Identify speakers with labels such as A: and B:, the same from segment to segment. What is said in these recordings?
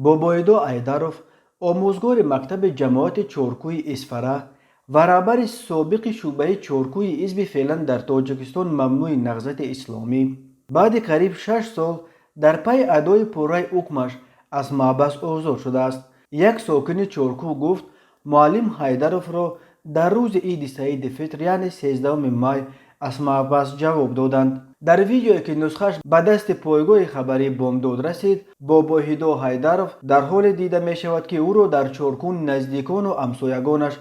A: Бобоидо Айдаров, омӯзгори мактаби ҷамоати Чоркӯи Исфара ва раҳбари собиқи шӯъбаи Чоркӯи ҳизби феълан дар Тоҷикистон мамнӯи Наҳзати Исломӣ, баъди қариб 6 сол дар пайи адои пурраи ҳукмаш аз маҳбас озод шудааст. Як сокини Чоркӯ гуфт, муаллим Ҳайдаровро дар рӯзи иди Саиди Фитр, яъне 13 май, аз маҳбас ҷавоб доданд. Дар видеое, ки нусхааш ба дасти пойгоҳи хабарии Бомдод расид, Бобоҳидо Ҳайдаров дар ҳоле дида мешавад, ки ӯро дар Чоркӯ наздикону ҳамсоягонаш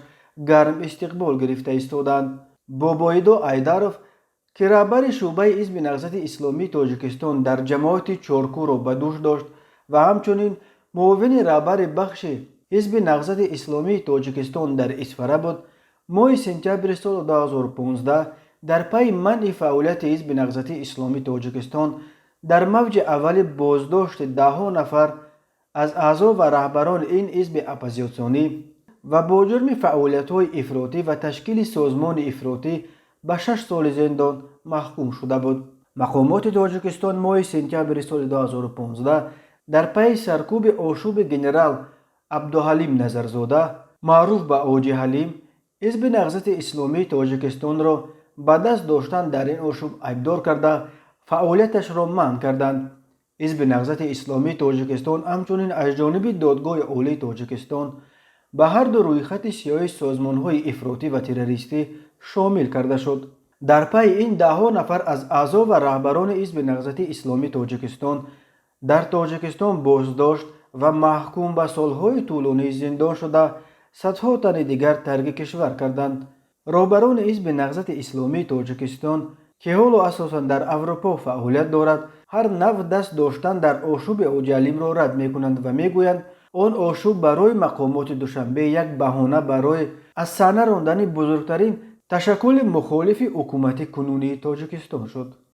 A: гарм истиқбол гирифта истодаанд. Бобоидо Айдаров, ки раҳбари шӯъбаи ҳизби Наҳзати Исломии Тоҷикистон дар ҷамоати Чоркӯро ба дӯш дошт ва ҳамчунин муовини раҳбари бахши ҳизби Наҳзати Исломии Тоҷикистон дар Исфара буд, моҳи сентябри соли 2015 дар пайи манъи фаъолияти ҳизби Наҳзати Исломии Тоҷикистон дар мавҷи аввали боздошти даҳҳо нафар аз аъзо ва раҳбарони ин ҳизби оппозитсионӣ ва бо ҷурми фаъолиятҳои ифротӣ ва ташкили созмони ифротӣ ба 6 соли зиндон маҳкум шуда буд. Мақомоти Тоҷикистон моҳи сентябри соли 2015 дар пайи саркӯби ошӯби генерал Абдуҳалим Назарзода, маъруф ба Ҳоҷи Ҳалим, ҳизби Наҳзати Исломии Тоҷикистонро ба даст доштан дар ин ошӯб айбдор карда, фаъолияташро манъ карданд. Ҳизби Наҳзати Исломии Тоҷикистон ҳамчунин аз ҷониби Додгоҳи Олии Тоҷикистон ба ҳарду рӯйхати сиёҳи созмонҳои ифротӣ ва террористӣ шомил карда шуд. Дар пайи ин даҳҳо нафар аз аъзо ва раҳбарони ҳизби Наҳзати Исломии Тоҷикистон дар Тоҷикистон боздошт ва маҳкум ба солҳои тӯлонии зиндон шуда, садҳо тани дигар тарки кишвар карданд. Роҳбарони ҳизби Наҳзати Исломии Тоҷикистон, ки ҳоло асосан дар Аврупо фаъолият дорад, ҳар навъ даст доштан дар ошӯби Ҳоҷиҳалимро рад мекунанд ва мегӯянд, он ошӯб барои мақомоти Душанбе як баҳона барои аз саҳна рондани бузургтарин ташаккули мухолифи ҳукумати кунунии Тоҷикистон шуд.